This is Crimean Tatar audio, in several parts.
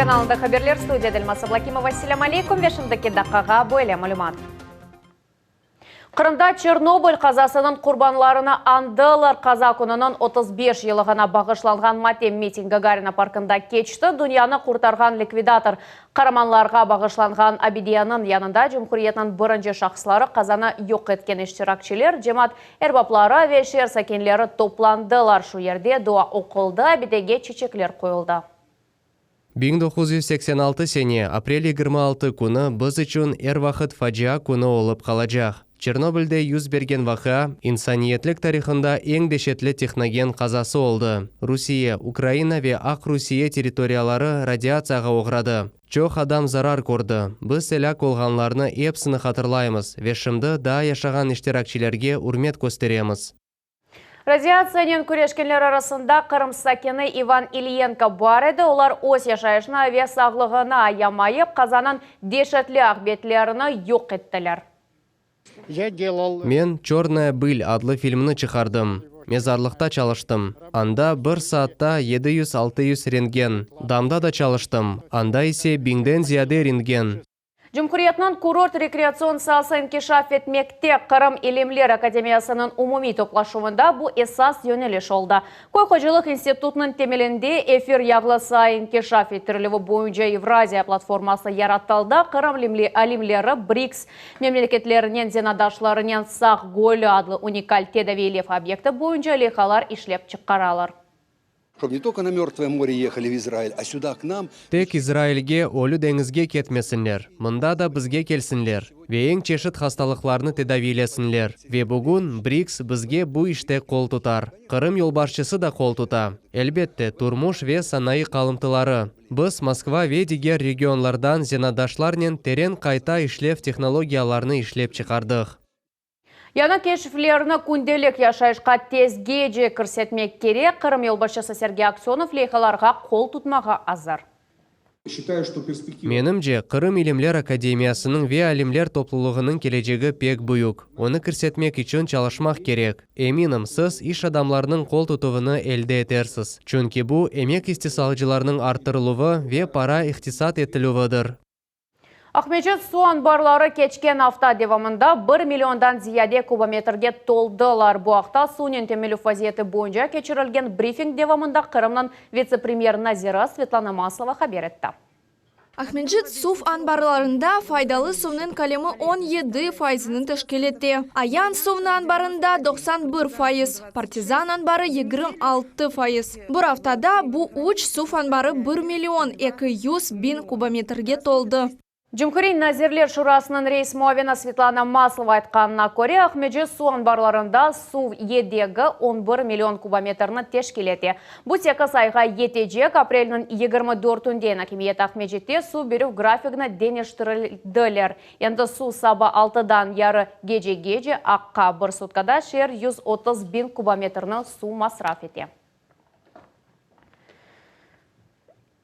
Kanalında haberler, studiyada Elmaz Ablakimova. Selâm aleykum ve şimdiki daqqağa böyle malümat. Qırımda Çernobıl qazasınıñ qurbanlarını añdılar. Qaza kününiñ 35 yıllığına bağışlanğan matem miting Gagarina parkında keçti. Dünyanı qurtarğan likvidator qaramanlarğa bağışlanğan abidiyeniñ yanında cumhuriyetniñ birinci şahısları, qazanı yoq etken iştirakçiler, cemaat erbapları ve şeer sakinleri toplandılar. Şu yerde dua oquldı, abidege çiçekler qoyuldı. 1986 sene, aprel 26 künü biz içün er vaqıt facia künü olıp qalacaq. Çernobılde yüz bergen vaqia, insaniyetlik tarihında eñ deşetli tehnogen qazası oldı. Rusiye, Ukraina ve Aqrusiye territoriyaları radiatsiyağa oğradı. Çoq adam zarar kördi. Biz elâk olğanlarnı epsini hatırlaymız ve şimdi daa yaşağan iştirakçilerge ürmet kösteremiz. Radiatsiyanen küreşkenler arasında Qırım sakini İvan İlyenko bar edi. Olar öz yaşayışını ve sağlığını ayamayıp, qazanıñ deşetli aqibetlerini yoq ettiler. Men Çörnaya bıl adlı filmni çıqardım. Mezarlıqta çalıştım. Anda bir saatta 700-600 rentgen. Damda da çalıştım, anda ise biñden ziyade rentgen. Cumhuriyetniñ kurort-rekreatsion saası inkişaf etmekte. Qırım ilimler akademiyasınıñ umumiy toplaşuvında bu esas yöneliş oldı. Köy hocalıq institutınıñ temelinde efir yağlı saa inkişaf ettirilüvi boyunca Evraziya platforması yaratıldı. Qırım alimleri BRICS memleketlerinen zenaatdaşlarınen Saq gölü adlı unikal tedaviylev obyekti boyunca leyhalar işlep çıqaralar. Ştob ne tolko na Mörtvoye more yehali v İzrail, a süda k nam. Tek İzrailge, Ölü deñizge ketmesinler, mında da bizge kelsinler ve eñ çeşit hastalıqlarnı tedaviylesinler. Ve bugün BRICS bizge bu işte qol tutar. Qırım yolbaşçısı da qol tuta. Elbette, turmuş ve sanayı qalımtıları. Biz Moskva ve diger regionlardan zenaatdaşlarnen teren qayta işlev tehnologiyalarını işlep çıqardıq. Yañı keşiflerni kündelik yaşayışqa tezgece kirsetmek kerek, Qırım yolbaşçısı Sergey Aksönov leyhalarğa qol tutmağa azır. Menimce, Qırım ilimler akademiyasınıñ ve alimler toplulığınıñ kelecegi pek büyük. Onı kirsetmek içün çalışmaq kerek. Eminim, siz iş adamlarınıñ qol tutuvını elde etersiz, çünki bu, emek istisalcılarınıñ arttırıluvı ve para iqtisat etilüvidir. Aqmescit suv anbarları keçken afta devamında bir milliondan ziyade kubometrge toldılar. Bu aqta suvnen teminlev vaziyeti boyunca keçirilgen brifing devamında Qırımnıñ vitse-premyer naziri Svetlana Maslova haber etti. Aqmescit suv anbarlarında faydalı suvnıñ kölemi 17 faizini teşkil ete. Ayan suvnı anbarında 91%, Partizan anbarı 26%. Bir aftada bu üç suv anbarı bir million 200 biñ kubometrge toldı. Cumhuriy Nazirler Şurasınıñ reis muavini Svetlana Maslova aytqanına köre, Aqmescit suv anbarlarında suv yedegi on bir million kubometrni teşkil ete. Bu sekiz ayğa yetecek. Aprelniñ yigirmi dörtünden akimiyet Aqmescitte suv berüv grafigini deñiştirildiler. Endi suv saba altıdan yarı gecegece aqqa, bir sutkada şeer 130 biñ kubometrni suv masraf ete.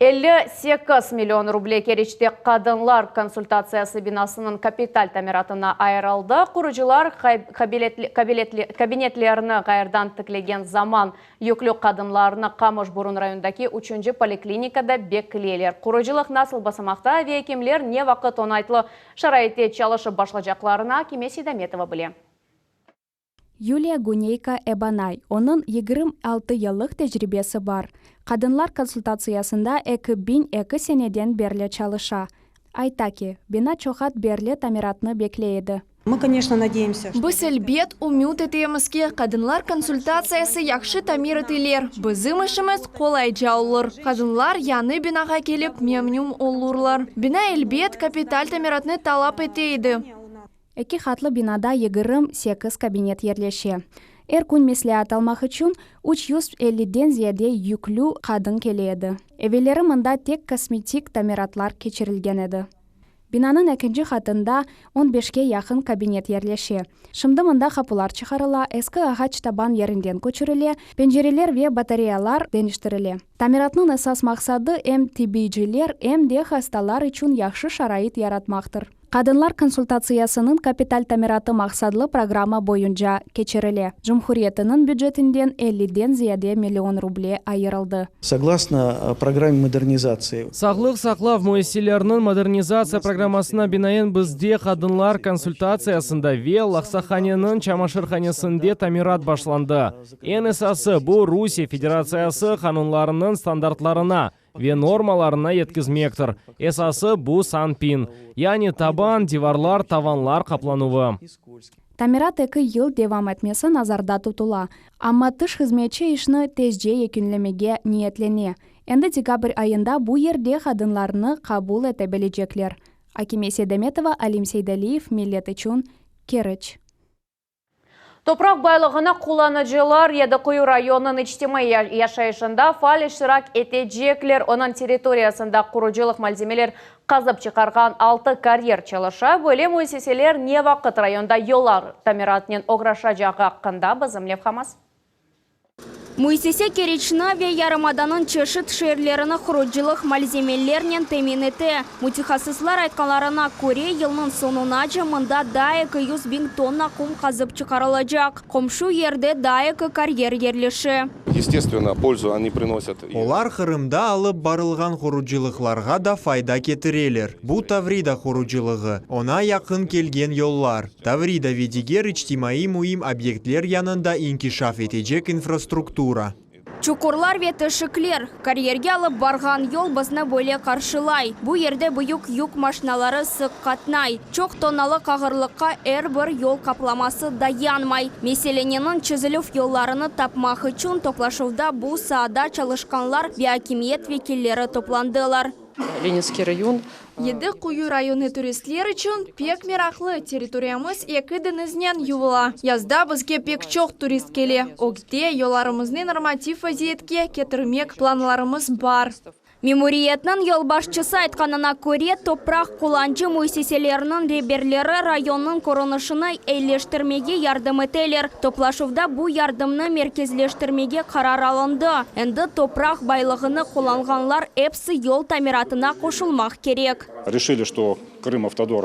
58 million ruble Keriçte qadınlar konsultatsiyası binasınıñ kapital tamiratına ayırıldı. Qurucılar kabinetlerni ğayrıdan tiklegen zaman yüklü qadınlarnı Qamış-Burun rayonındaki üçünci poliklinikada bekleyler. Qurucılıq nasıl basamaqta ve ekimler ne vaqıt oñaytlı şaraitte çalışıp başlacaqlarını Akime Seydametova bile. Yuliya Guneyko ebanay, onıñ 26 yıllıq tecribesi bar. Qadınlar konsultatsiyasında 2002 seneden berli çalışa. Ayta ki, bina çoqat berli tamiratnı bekley edi. Biz, elbet, ümüt etemiz ki, qadınlar konsultatsiyası yahşı tamir etilir, bizim işimiz qolayca olur, qadınlar yañı binağa kelip memnüm olurlar. Bina, elbet, kapital tamiratnı talap ete edi. Eki qatlı binada 28 kabinet yerleşe. Er kün mesleat almaq içün 350-den ziyade yüklü qadın kele edi. Evelleri mında tek kosmetik tamiratlar keçirilgen edi. Binanıñ ekinci qatında on beşke yaqın kabinet yerleşe. Şimdi mında qapular çıqarıla, eski ağaç taban yerinden köçürile, pencereler ve batareyalar deñiştirile. Tamiratnıñ esas maqsadı em tibbiyciler, em de hastalar içün yahşı şarait yaratmaqtır. Qadınlar konsultatsiyasınıñ kapital tamiratı maqsadlı programma boyunca keçirile. Cumhuriyetiniñ bücetinden elliden ziyade million ruble ayırıldı. Soglasno programme modernizatsii. Sağlıq saqlav müessiseleriniñ modernizatsiya programmasına binaen bizde qadınlar konsultatsiyasında ve laqsahaneniñ çamaşırhanesinde tamirat başlandı. Eñ esası, bu, Rusiye Federatsiyası qanunlarınıñ standartlarına ve normalarına yetkizmektir. Esası, bu sanpin, yani taban, divarlar, tavanlar qaplanuvı. Tamirat eki yıl devam etmesi nazarda tutula, amma tış hızmetçi işni tezce yekünlemege niyetlene. Endi dekabr ayında bu yerde qadınlarnı qabul ete bilecekler. Akime Seydametova, Alim Seydaliyev, Millet içün, Keriç. Topraq baylığını qullanıcılar Yediquyu rayonınıñ içtimaiy yaşayışında faal iştirak etecekler. Onıñ territoriyasında qurucılıq malzemeler qazıp çıqarğan altı karyer çalışa. Böyle müessiseler ne vaqıt rayonda yollar tamiratınen oğraşacağı aqqında bizim levhamız. Müessise Keriçni ve yarımadanıñ çeşit şeerlerini qurucılıq malzemelernen temin ete. Mütehassıslar aytqanlarına köre, yılnıñ soñunace mında daa 200 biñ tonna qum qazıp çıqarılacaq. Qomşu yerde daa eki karyer yerleşe. Естественно, пользу они приносят. Olar Qırımda alıp barılğan qurucılıqlarğa da fayda ketireler. Bu Tavrida qurucılığı, oña yaqın kelgen yollar, Tavrida ve diger içtimaiy müim obyektler yanında inkişaf etecek infrastruktura. Çuqurlar ve teşikler. Karyerge alıp barğan yol bizni böyle qarşılay. Bu yerde büyük yük maşinaları sıq qatnay. Çoq tonnalıq ağırlıqqa er bir yol qaplaması dayanmay. Meseleniñ çezilüv yollarını tapmaq içün toplaşuvda bu saada çalışqanlar ve akimiyet vekilleri toplandılar. Ленинский район. Yedi Quyu rayonı turistler içün pek meraqlı. Territoriyamız eki deñiznen yuvula. Yazda bizge pek çoq turist kele. Ögde yollarımıznı normativ vaziyetke ketirmek planlarımız bar. Memuriyetniñ yolbaşçısı aytqanına köre, topraq qullanıcı müessiseleriniñ reberleri rayonnıñ körünişini eyileştirmege yardım eteler. Toplaşuvda bu yardımnı merkezleştirmege qarar alındı. Endi topraq baylığını qullanğanlar episi yol tamiratına qoşulmaq kerek. Решили, что Крым-Автодор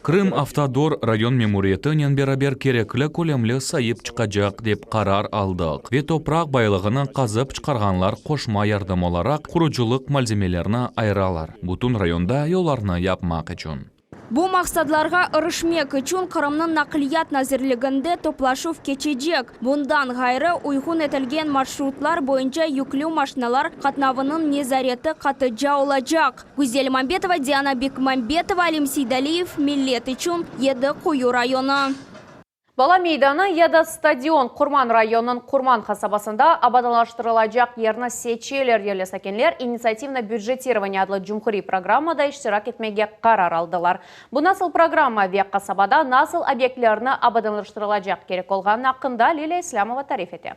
Krım Avtodor rayon memuriyetinen beraber kerekli kölemli sayıp çıqacaq dep qarar aldıq ve topraq baylığını qazıp çıqarğanlar qoşma yardım olaraq qurucılıq malzemelerini ayıralar. Bütün rayonda yollarnı yapmaq içün. Bu maqsadlarğa irişmek içün Qırımnıñ Naqliyat nazirliginde toplaşuv keçecek. Bundan ğayrı uyğun etilgen marşrutlar boyunca yüklü maşinalar qatnavınıñ nezareti qatıca olacaq. Güzel Mambetova, Diana Bekmambetova, Alim Seydaliyev, Millet içün Yedi Quyu rayonı. Bala meydanı ya da stadion Qurman rayonınıñ Qurman qasabasında abadanlaştırılacaq yerni seçeler yerli sakinler инициативное бюджетирование adlı cumhuriy programmada iştirak etmege qarar aldılar. Bu nasıl programma ve qasabada nasıl obyektlerni abadanlaştırılacaq kerek olğanı aqqında Lilya İslâmova tarif ete.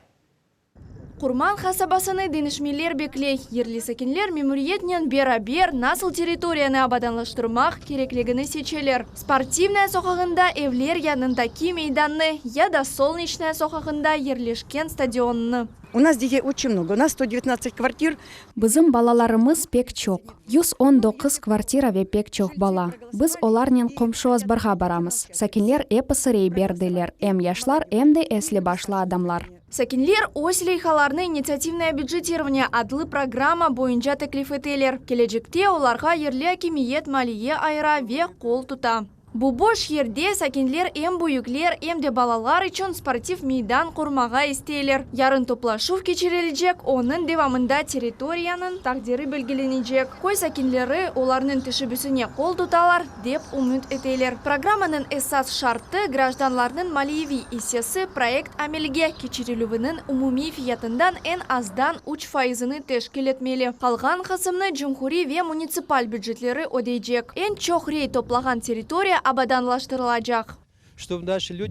Qurman qasabasını deñişmeler bekley. Yerli sakinler memuriyetnen beraber nasıl territoriyanı abadanlaştırmaq kerekligini seçeler. Sportivnaya soqağında evler yanındaki meydannı ya da Solnечная soqağında yerleşken stadionnı. У нас детей очень много. У нас 119 квартир. Bizim balalarımız pek çoq. 119 kvartira ve pek çoq bala. Biz olarnen qomşu azbarğa baramız. Sakinler episi rey berdiler. Em yaşlar, em de esli başlı adamlar. Sakinler öz leyhalarını инициативное бюджетирование adlı programma boyunca teklif eteler. Kelecekte olarğa yerli akimiyet maliye ayıra ve qol tuta. Bu boş yerde sakinler em büyükler, em de balalar içün sportiv meydan qurmağa isteyler. Yarın toplaşuv keçirilecek, onıñ devamında territoriyanıñ taqdiri belgilenecek. Köy sakinleri olarnıñ teşebbüsine qol tutalar, dep ümüt eteler. Programmanıñ esas şartı grajdanlarnıñ maliyeviy issesi proyekt amelge keçirilüviniñ umumiy fiyatından eñ azdan 3 faizini teşkil etmeli. Qalğan qısımnı cumhuriy ve munitsipal bücetleri ödeycek. Eñ çoq rey toplağan territoriya abadanlaştırılacaq.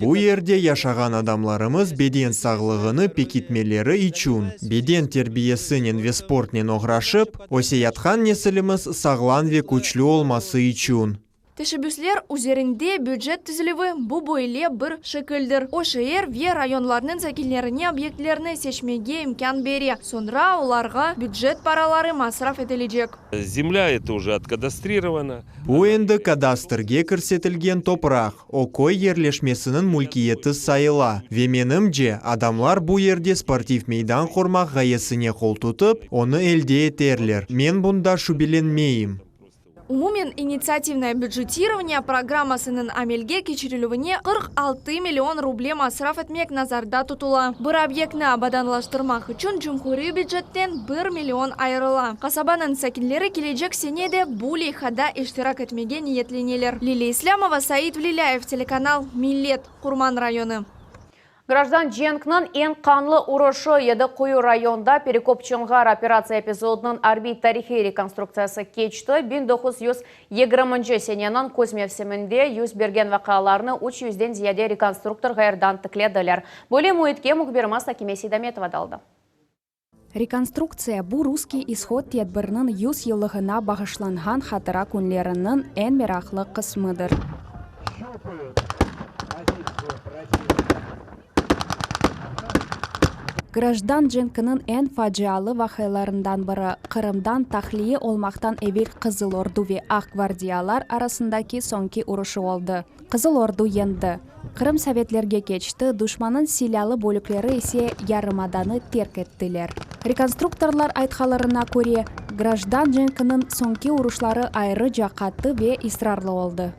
Bu yerde yaşağan adamlarımız beden sağlığını pekitmeleri içün beden terbiyesinen ve sportnen oğraşıp, öseyatqan nesilimiz sağlam ve küçlü olması içün. Teşebbüsler üzerinde bücet tizilüvi, bu böyle bir şekildir, o şeer ve rayonlarnıñ sakinlerine obyektlerni seçmege imkân bere, soñra olarğa bücet paraları masraf etilecek. Zemlâ eto uje otkadastrirovana. Bu endi kadastrge kirsetilgen topraq, o köy yerleşmesiniñ mülkiyeti sayıla. Ve menimce, adamlar bu yerde sportiv meydan qurmaq ğayesine qoltutıp, onı elde eterler. Men bunda şübelenmeyim. Umumen, İnitsiativnoye büdjetirovaniye programmasınıñ amelge keçirilüvine 46 million ruble masraf etmek nazarda tutula. Bir obyektni abadanlaştırmaq içün cumhuriy bücetten bir million ayırıla. Qasabanıñ sakinleri kelecek sene de bu leyhada iştirak etmege niyetleneler. Lilâ İslâmova, Said Vlilâyev, telekanal Millet, Qurman rayonı. Grajdan cenkniñ eñ qanlı uruşı Yedi Quyu rayonında Perekop-Çonğar operatsiya epizodınıñ arbiy-tarihiy rekonstruktsiyası keçti. 1920 seneniñ küz mevsiminde yüz bergen vaqialarnı üç yüzden ziyade rekonstruktor ğayırdan tiklediler. Böyle müitke mühbirimiz Akime Seydametova daldı. Rekonstruktsiya, bu Russkiy ishod tedbiriniñ 100 yıllığına bağışlanğan hatıra künleriniñ eñ meraqlı qısmıdır. Grajdan cenkiniñ eñ facialı vaqialarından biri, Qırımdan tahliye olmaqtan evel Qızıl Ordu ve Aq gvardiyalar arasındaki soñki uruşı oldı. Qızıl Ordu yeñdi. Qırım sovetlerge keçti, duşmannıñ silâlı bölükleri ise yarımadanı terk ettiler. Rekonstruktorlar aytqalarına köre, grajdan cenkiniñ soñki uruşları ayrıca qattı ve israrlı oldı.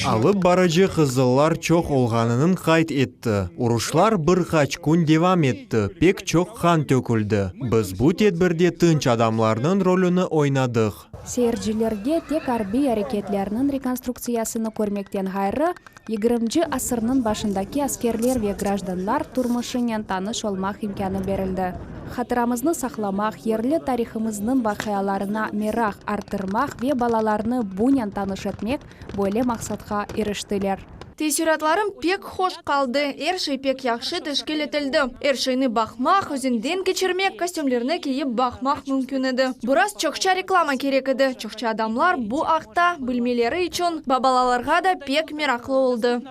Alıp barıcı qızıllar çoq olğanınıñ qayd etti. Uruşlar bir qaç kün devam etti, pek çoq qan töküldi. Biz bu tedbirde tınç adamlarnıñ rolüni oynadıq. Seyircilerge tek arbiy areketlerniñ rekonstruktsiyasını körmekten ğayrı, yigirminci asırnıñ başındaki askerler ve grajdanlar turmuşınen tanış olmaq imkânı berildi. Hatıramıznı saqlamaq, yerli tarihımıznıñ vaqialarına meraq arttırmaq ve balalarnı bunen tanış etmek, böyle maqsatqa iriştiler. Teessüratlarım pek hoş qaldı, er şey pek yahşı teşkil etildi. Er şeyni baqmaq, özünden keçirmek, kostümlerni kiyip baqmaq mümkün edi. Biraz çoqça reklama kerek edi, çoqça adamlar bu aqta bilmeleri içün, babalalarğa da pek meraqlı oldı.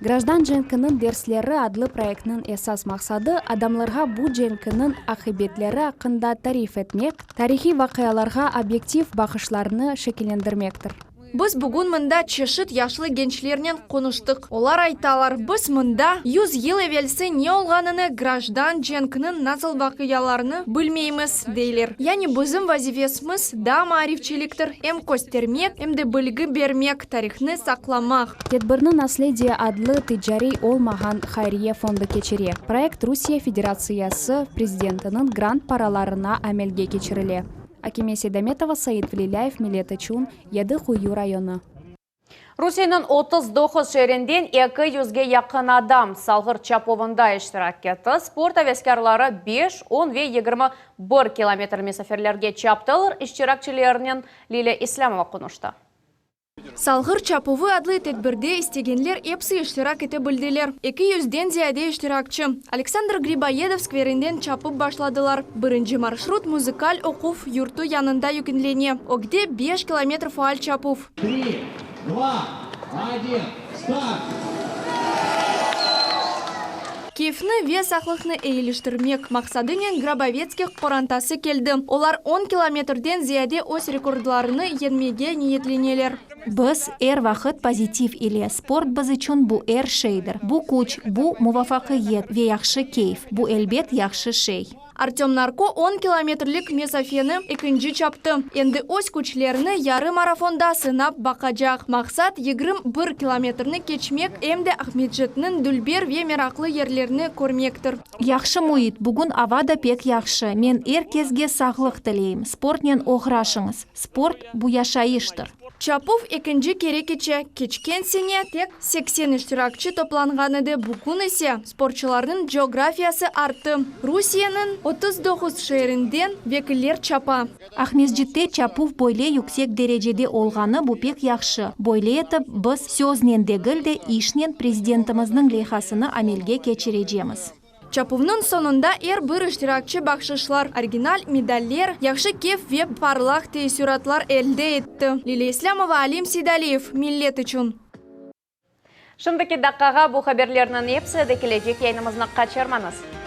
Grajdan cenkiniñ dersleri adlı proyektniñ esas maqsadı, adamlarğa bu cenkiniñ aqibetleri aqqında tarif etmek, tarihiy vaqialarğa obyektiv baqışlarını şekillendirmektir. Biz bugün mında çeşit yaşlı gençlernen qonuştıq. Olar aytalar, biz mında 100 yıl evelsi ne olğanını, grajdan cenkniñ nasıl vaqialarını bilmeymiz, deyler. Yani bizim vazifesmiz da maarifçiliktir, em köstermek, em de bilgi bermek, tarihnı saqlamaq. Tedbirni Naslediye adlı ticariy olmağan hayriye fondu keçire. Proyekt Rusiye Federatsiyası Prezidentiniñ grant paralarına amelge keçirile. Akime Seydametova, Said Vlilâyev, Millet içün, Yedi Quyu rayonı. Rusiyeniñ 39 şeerinden eki yüzge yaqın adam Salğır çapuvında iştirak etti. Sport aveskârları beş, on ve 21 kilometr mesafelerge çaptılar, iştirakçilernen Lilâ İslâmova qonuştı. Salğır çapuvı adlı tedbirde istegenler episi iştirak ete bildiler. Eki yüzden ziyade iştirakçi Aleksandr Griboyedov skverinden çapıp başladılar. Birinci marşrut muzıkal oquv yurtu yanında yükünlene. Ögde beş kilometr faal çapuv. Tri, dva, odin, start! Keyfni ve saqlıqnı eyiliştirmek maqsadınen Grabovetskih qorantası keldi. Olar on kilometrden ziyade öz rekordlarını yeñmege niyetleneler. Biz er vaqıt pozitiv ile, sport biz içün bu er şeydir. Bu küç, bu muvafaqiyet ve yahşı keyf, bu, elbet, yahşı şey. Artöm Narko on kilometrlik mesafeni ekinci çaptı. Endi öz küçlerini yarım marafonda sınap baqacaq. Maqsat, 21 kilometrni keçmek, em de Aqmescitniñ dülber ve meraqlı yerlerini körmektir. Yahşı müit, bugün ava da pek yahşı. Men er kesge sağlıq tileyim. Sportnen oğraşıñız. Sport, bu yaşayıştır. Çapuv ekinci kere keçe. Keçken sene tek 80 iştirakçi toplanğan edi, bugün ise sportçularnıñ coğrafiyası arttı, Rusiyeniñ 39 şeerinden vekiller çapa. Aqmescitte çapuv böyle yüksek derecede olğanı bu pek yahşı. Böyle etip, biz söznen degil de, işnen Prezidentimizniñ leyhasını amelge keçirecemiz. Çapuvnıñ soñunda er bir iştirakçi bahşışlar, original medaller, yahşı keyf ve parlaq teessüratlar elde etti. Liliya İslâmova, Alim Seydaliyev, Millet içün. Şimdiki daqqağa bu haberlerniñ episi edi, kelecek yayınımıznı qaçırmañız.